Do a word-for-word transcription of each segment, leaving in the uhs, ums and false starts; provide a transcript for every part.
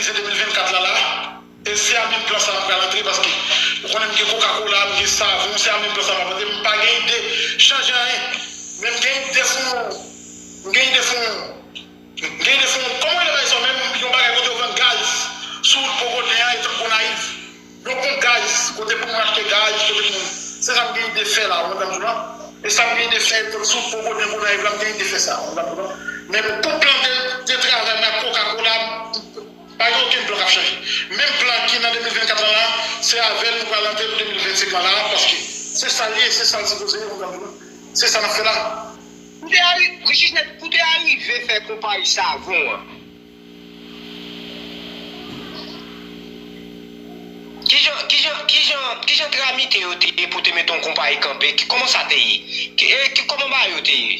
se de mil vennkat la la. E se a menm plan sa m pral antre, paske ou konnen m gen Coca-Cola, m gen savon, se a menm plan sa m ap antre. M pa gen ide chanje anyen. Men m gen ide fè yon, m gen ide fè yon, m gen ide fè yon, kòman yo rele bagay sa menm? Yon bagay kote yo vann gaz sou wout Pogoden an, etan Gonayiv. Yon ponp gaz, kote pou moun achte gaz, kote pou moun. Se sa m gen ide fè la, ou konprann sa m di w lan? E sa m gen ide fè, etan sou wout Pogoden, Gonayiv la, m gen ide fè sa, ou konprann sa m di w lan? Men pou plan de, de travay mwen ak Coca-Cola, pa gen okenn plan k ap chanje. Menm plan ki nan de mil vennkat lan la, se avè l nou pral antre pou de mil vennsenk lan la, paske se sa l ye, se sa l sipoze ye, ou konprann sa m di w lan? Se sa n ap fè la. Ou te ari-, Richie Jeannette, ou te arive fè konpayi savon an. Kijan, kijan, kijan, kijan tramite yo te ye pou te mete yon konpayi kanpe? Ki, kòman sa te ye? Ki, e, ki, kòman bagay yo te ye?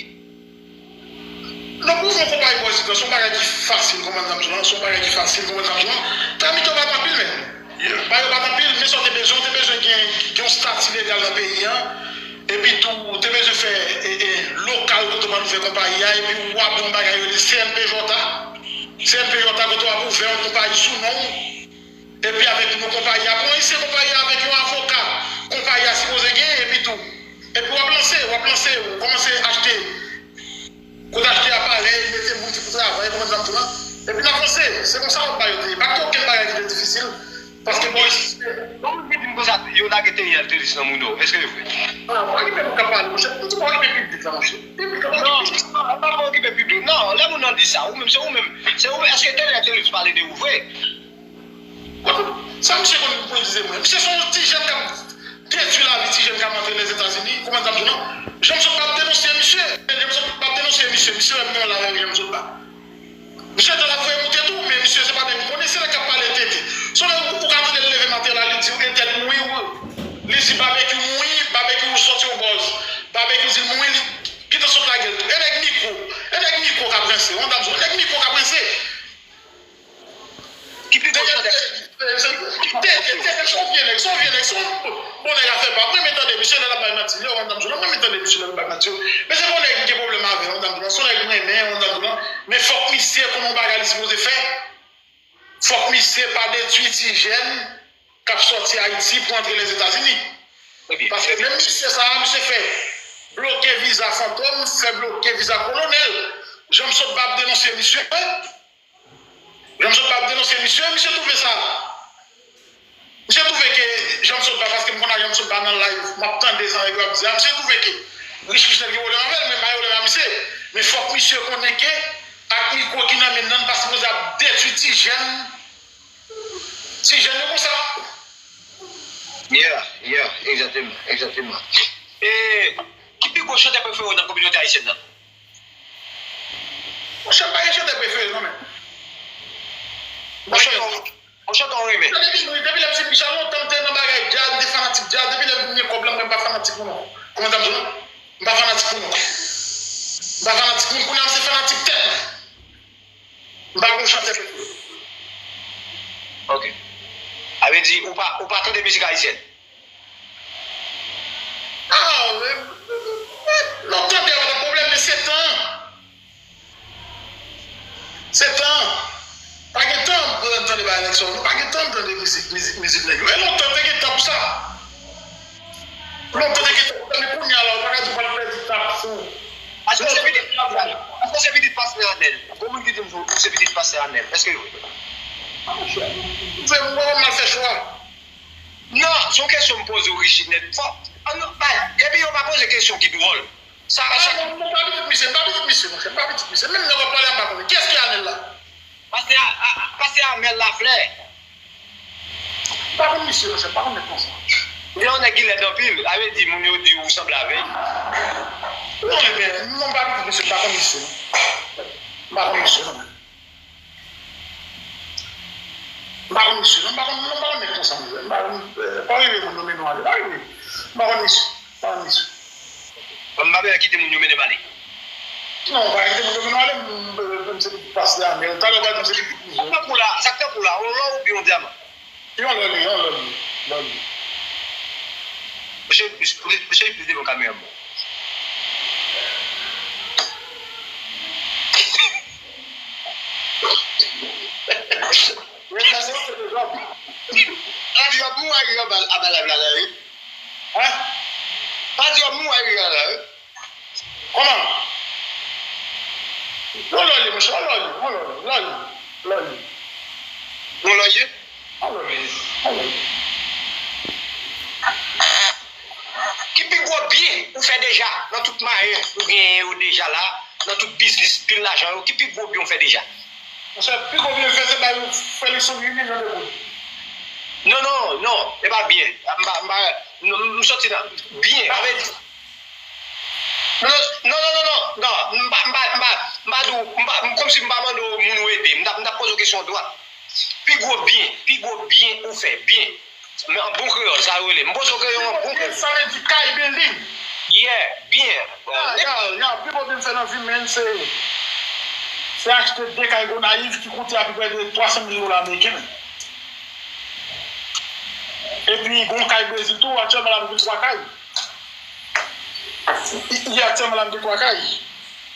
Non, pou fè yon konpayi bò isit la, se yon bagay ki fasil, konprann sa m di w lan, se yon bagay ki fasil, konprann sa m di w lan. Tramite yo pa t anpil, men. Yo, bagay yo pa t anpil, men sa w te bezwen, w te bezwen gen, gen yon estati legal nan peyi an. Epi tou, ou te bezwen fè, e, e, lokal kote w pral ouvè konpayi a, epi w ap gen yon bagay yo rele C N P J a. C N P J a kote w ap ouvè yon konpayi sou non w. Epi avèk non konpayi a, pou w enstale konpayi a avèk yon avoka konpayi a sipoze gen, epi tou. Epi w ap lanse, w ap lanse, w kòmanse achte, kote achte aparèy, mete moun ki pou travay, konprann sa m di w lan. Epi n ap vanse, se konsa w ap bay yo te ye. Pa t gen okenn bagay ki te difisil, paske bò isit. Bon, moun ki di m konsa, yo lage teryen al te lis nan moun yo. Èske yo vre? Ah, pa okipe moun k ap pale, monchè. M di pa okipe piblik la, monchè. Piblik la, pa okipe. Non, pa okipe piblik. Non, lè moun nan di sa, ou menm, se ou menm. Se ou menm. Èske teryen al te lis pale de ou vre? Sa misye konn pou l di se mwen. Misye se yon ti jèn k ap detwi lavi ti jèn k ap antre Lèzetazini. Kòman sa m di w lan? Jan m sot pa ap denonse misye. Jan m sot pa ap denonse misye. Misye wè m nan lavi Jan m sot pa. Misye te la voye moute tou, men misye se pa nèg m konnen, se nèg k ap pale tenten. Se yon nèg ou ka tande l leve maten la, li di entèl mouri, li di babekyou mouri, babekyou sòti yon bòz. Babekyou di l mouri, li gentan sot lage l tou. E nèg mikwo, e nèg mikwo k ap rense, w ap tande, nèg mikwo k ap rense. Ki pi gwo chantè? Tete, Tete, Tete, se yon vye nèg, se yon vye nèg, se yon bon nèg afè pa. Mwen renmen tande misye lè l ap bay manti, yo, w ap tande, mwen renmen tande misye lè l ap bay manti. Men se pa yon nèg m gen pwoblèm avè l, w ap tande, se yon nèg mwen renmen, w ap tande. Men fòk misye konnen yon bagay li sipoze fè. Fòk misye pa detwi ti jèn k ap sòti Ayiti pou antre Lèzetazini. Paske menm misye sa a, misye fè bloke viza fantòm, fè bloke viza kolonèl. Jan m sot pa ap denonse misye, jan m sot pa ap denonse misye, misye twouve sa. Misye twouve ke jan m sot pa, paske m konn a jan m sot pa nan live, m ap tande sa nèg yo ap di a, misye twouve ke Rich Rich nèg gen pwoblèm avè l, men m pa gen pwoblèm a misye. Men fòk misye konnen ke ak mikwo ki nan men l nan, l pa sipoze ap detwi ti jèn. Ti jèn yo konsa. Yeah, yeah, egzakteman, egzakteman. E, ki pi gwo chantè prefere w nan kominote ayisyèn nan? Monchè, m pa gen chantè prefere, non, men. Yon chantè, yon chantè w renmen? Depi, depi lè m se Michel, lontan m te nan bagay djaz, m te fanatik djaz, depi lè m vin gen kòb la, mwen m pa fanatik moun, non. Kòman sa m di w, non? M pa fanatik moun, non. M pa fanatik moun, kounye a m se fanatik tèt mwen. M pa gon chantè. Ok. Sa vle di, ou pa, ou pa tande mizik ayisyèn? Ah, men, men, non, tande a pa t pwoblèm, men se tan. Se tan. Pa gen tan pou n tande bagay nèg sa yo. Nou pa gen tan pou n tande mizik, mizik, mizik nèg yo. E lontan te gen tan pou sa. Lontan te gen tan pou sa, men kounye a la, ou pa ka di w pral pèdi tan pou. Aske w se pitit, aske w se pitit pastè Anèl? Gon moun ki di m ou se pitit pastè Anèl. Èske yo? Ah, monchè, m fè, m wè m al fè chwa. Non, se yon kesyon m poze w, Richie Nèt. Fò, an nou, bay, epi yo pa poze kesyon ki dwòl. Sa, ah, sa non, m pa pitit misye, m pa pitit misye, monchè, m pa pitit misye. Menm lè w ap pale a, m pa konnen. Kiyès ki Anèl la? Pastè a, a, pastè Amèl Laflè. M pa konn misye, monchè, m pa konn nèg konsa. Se yon nèg ki lèd anpil, sa vle di moun yo di ou sanble avè l. Non, ebyen, non, m pa pitit misye, m pa konn misye, non. M pa konn misye, non. M pa konn misye, non, m pa konn, non, m pa konn nèg konsa, monchè. M pa konn, eh, pa rive moun nonmen nou ale, pa rive. M pa konn misye, m pa konn misye. M pa bezwen kite moun yo mennen m ale. Non, pa kite moun yo mennen m ale, m, m, m se pitit pastè Amèl. Talè w pral di m se pitit misye. Sa k tankou la, sa k tankou la, yon lò oubyen yon dyaman? Yon lò li, yon lò li, lò li. Mesye, mesye, mesye plis devan kamera m. Wi, sa se yon seri de zòb. Pati w ap mouri a ba, a ba live la la, wi. Hein? Pati w ap mouri a la, wi. Kòman? Yon lòlye, monchè, yon lòlye, yon lòlye, lòlye, lòlye. Yon lòlye? Yon lòlye, yon lòlye. Ki pi gwo byen ou fè deja nan tout mayen ou genyen yo deja la, nan tout biznis, pil lajan yo, ki pi gwo byen ou fè deja? Monchè, pi gwo byen m fè se bay Felixson uit milyon de goud. Non, non, non, e pa byen. M pa, m pa, non, m soti nan byen, sa vle di. Non, non, non, non, non, non, m pa, m pa, m pa, m pa di w, m pa, m, kòmsi m pa mande w moun ou ede. M t ap, m t ap poze w kesyon dwat. Pi gwo byen, pi gwo byen ou fè, byen. Men an bon kreyòl, sa yo rele. M poze w kesyon an bon kreyòl. Sa vle di kay, building. Yeah, byen. Ah, ya, ya, pi gwo byen m fè nan vi m, men, se, se achte de kay Gonayiv ki koute apeprè de twa san mil dola ameriken. Epi, gon kay Brezil tou, aktyèlman la, m gen twa kay. Ye aktyèlman la, m gen twa kay.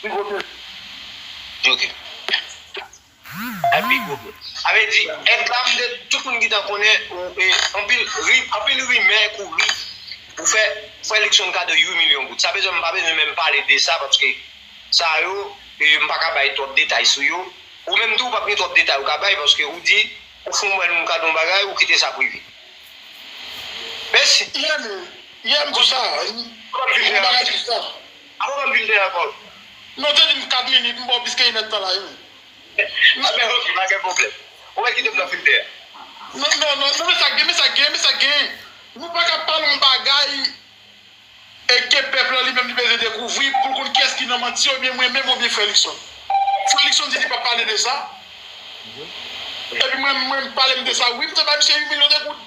Pi gwo byen. Ok. Epi, sa vle di, èd la, m te, tout moun gentan konnen, ou, e, anpil ri-, anpil rimè kouri pou fè, fè Felixson kado uit milyon goud. Sa bezwen, m pa bezwen menm pale de sa, paske sa yo, e, m pa ka bay twòp detay sou yo. Ou menm tou, ou p ap gen twòp detay ou ka bay, paske ou di, ou fè yon moun kado yon bagay, ou kite sa prive. Mèsi. Yè, yè, m di sa. Yon bagay di sa. Avan m vin de ankò. Non, te di m kat minit, m ba w plis ke inèdtan la, wi. A, men, ok, pa gen pwoblèm. Ou wè kite m nan filtè a. Non, non, non, non, men sa gen, men sa gen, men sa gen. Nou pa ka pale yon bagay e ke pèp lan li menm li bezwen dekouvri pou l konn kiyès ki nan manti, oubyen mwen menm, oubyen Felixson. Felixson di li p ap pale de sa. Epi mwen, mwen pale m de sa, wi, m te bay misye uit milyon de goud.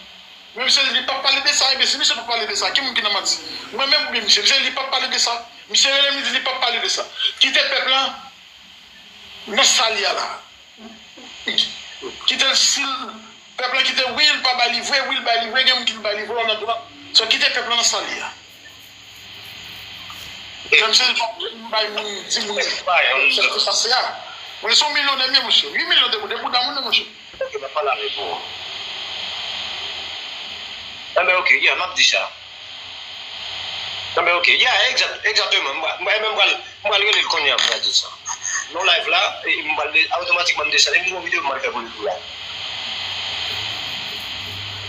Men misye di li p ap pale de sa, ebyen si misye p ap pale de sa, ki moun ki nan manti? Mwen menm oubyen misye? Misye di li p ap pale de sa. Misye rele m, li di li p ap pale de sa. Kite pèp lan nan sa l ye a la. Kite l, si l, pèp lan kite, wi, l pa bay li vre, wi, l bay li vre, gen moun ki bay li vre, w nan dwa. So, kite pèp lan nan sa l ye a. Menm si l pa bay moun, di moun sa ki pase a. Mwen se yon milyonè, men monchè. Uit milyon de goud, de bouda moun, men monchè. Ok, m ap pale avèk ou. Enben, ok, yeah, m ap di sa. Enben, ok, yeah, egzak-, egzakteman. M pral, m pral, m pral, m pral rele l kounye a, m pral di l sa. Nan live la, e, m pral de-, otomatikman m desann. E m gen yon videyo m pral fè pou li tou la.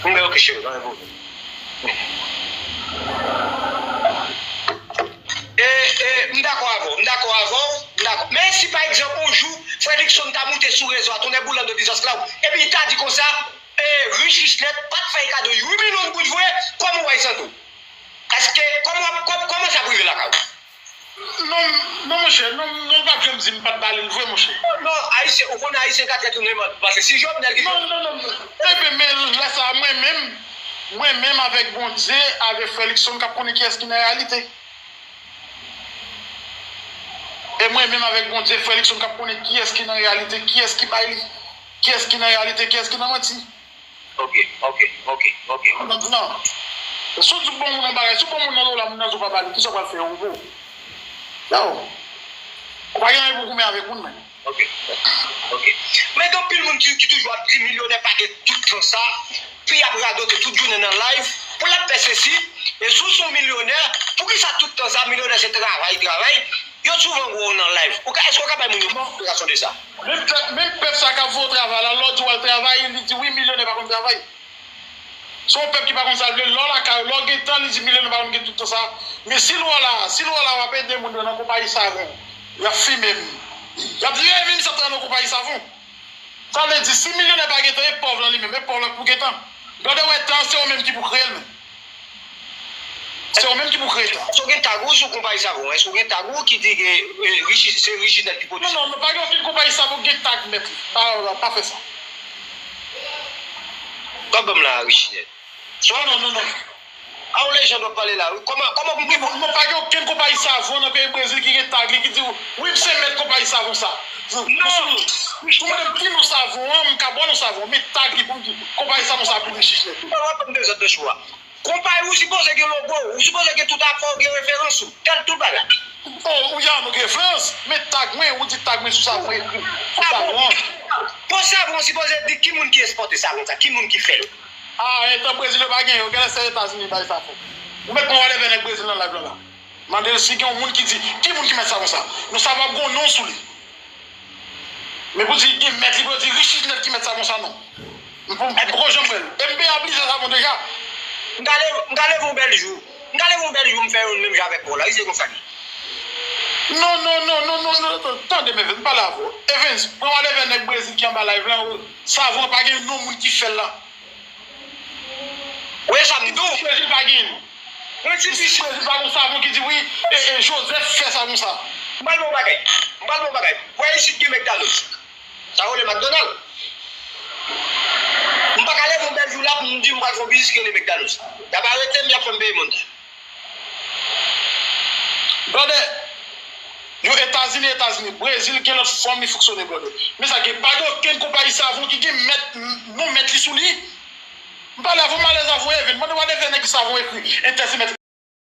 Enben, ok, cheri, pa gen pwoblèm. E, e, m dakò avè w, m dakò avè w, m dakò. Men si pa egzanp, yon jou, Frè Luckson ta moute sou rezo a, tounen boulando bizans la, epi li ta di konsa, e, Rich Rich Nèt pa t fè kado uit milyon goud vre, kòman w wè sa tou? Èske, kòman, kò-, kòman sa ap rive lakay ou? Non, non, monchè, non, non, l p ap janm di m pa t ba li l vre, monchè. Non, non, Ayisyen, ou konnen Ayisyen ka trè tounen mal. Paske si Jovenel ki... Non, non, non, non. Ebyen, men lè sa a, mwen menm, mwen menm avèk Bondye, avèk Frè Luckson k ap konnen kiyès ki nan reyalite. E mwen menm avèk Bondye, Frè Luckson k ap konnen kiyès ki nan reyalite, kiyès ki bay li, kiyès ki nan reyalite, kiyès ki nan manti. Ok, ok, ok, ok. Kontnan. Si w di bon moun yon bagay, si w bon moun nan dola, moun nan di w pa ba li, kisa w pral fè yo pou? Yo. Ou pa gen anyen pou goumen avèk moun, men. Ok, ok. Men gen anpil moun ki, ki toujou ap di milyonè pa gen tout tan sa, pi ap radote tout jounen nan live, pou l ap fè sesi, e si w se yon milyonè, poukisa tout tan sa, milyonè se travay, travay, yo souvan wè w nan live. Ou ka, èske w ka bay moun yon esplikasyon de sa? Menm pèp, menm pèp sa k ap voye w travay la, lè w di w al travay, li di wi, milyonè pa konn travay. Se yon pèp ki pa konn sa l vle. Lè w lakay ou, lè w gen tan, li di milyonè pa konn gen tout tan sa. Men si l wè w la, si l wè w la, w ap ede moun yo nan konpayi savon, y ap fimen m. Y ap di, e, men misye ap travay nan konpayi savon. Sa vle di, si milyonè pa gen tan, e pòv lan li menm, e pòv lan k pou gen tan. Lè w wè tan, se ou menm ki pou kreye l menm. Se ou menm ki pou kreye tan. Èske w gen tag ou sou konpayi savon? Èske w gen tag ou ki di ke, e, Richi-, se Richinèt ki pwodui? Non, non, non, pa gen okenn konpayi savon ki gen tag mèt li. Pa, pa fè sa. W ap ban m la, Richinèt. Non, non, non, non. A yon lejand w ap pale la, wi. Kòman, kòman pou... Non, non, pa gen okenn konpayi savon nan peyi Brezil ki gen tag li, ki di, wi, m se mèt konpayi savon sa. Non. Si w mande m ki non savon an, m ka ba w non savon, men tag li pou m di, konpayi savon sa pou Richinèt. Ou pa wè kòm dezòd nan show a. Konpayi ou sipoze gen logo, ou sipoze gen tout afè w, gen referans ou, tèl tout bagay. Oh, ou ya, nou gen referans, men tag mwen, ou di tag mwen sou savon, sou savon an. Bon, savon sipoze di ki moun ki ekspòte savon sa, ki moun ki fè l. Ah, etan Brezil yo pa gen, yo genlè se Etazini bay savon. Ou mèt pran whatever nèg Brezil nan live lan la. Mande l si gen yon moun ki di, ki moun ki mèt savon sa. Nou sa p ap gen yon non sou li. Men pou di gen mèt li, pou di Richie nèt ki mèt savon sa, non. M pou- m poko janm wè l. E m peye ap li sa savon deja. M ka leve, m ka leve yon bèl jou. M ka leve yon bèl jou, m fè youn menm jan avèk ou la. Wi, se konsa li. Non, non, non, non, non, non, tande, m pale avè w. Evens, pran whatever nèg Brezil ki anba live lan, savon pa gen non moun ki fè l la. Ou e sa m di w. Brezil pa gen. Mwen di Brezil pa gen savon ki di wi, e, e Joseph fè savon sa. M pral bon bagay. M pral bon bagay. Wè isit gen McDonald's. Sa rele McDonald. M pa ka leve yon bèl jou la pou m di m pral fè yon biznis ki rele McDonald's. Y ap arete m, y ap fè m peye monn. Brother, yo Etazini, Etazini, Brezil gen lòt fòm li fonksyone, brother. Men sa gen pa gen okenn konpayi savon ki gen mèt, non mèt li sou li. M pale avè w, m alèz avè w, Evens. Mande whatever nèg ki savon ekri, entèsimèt.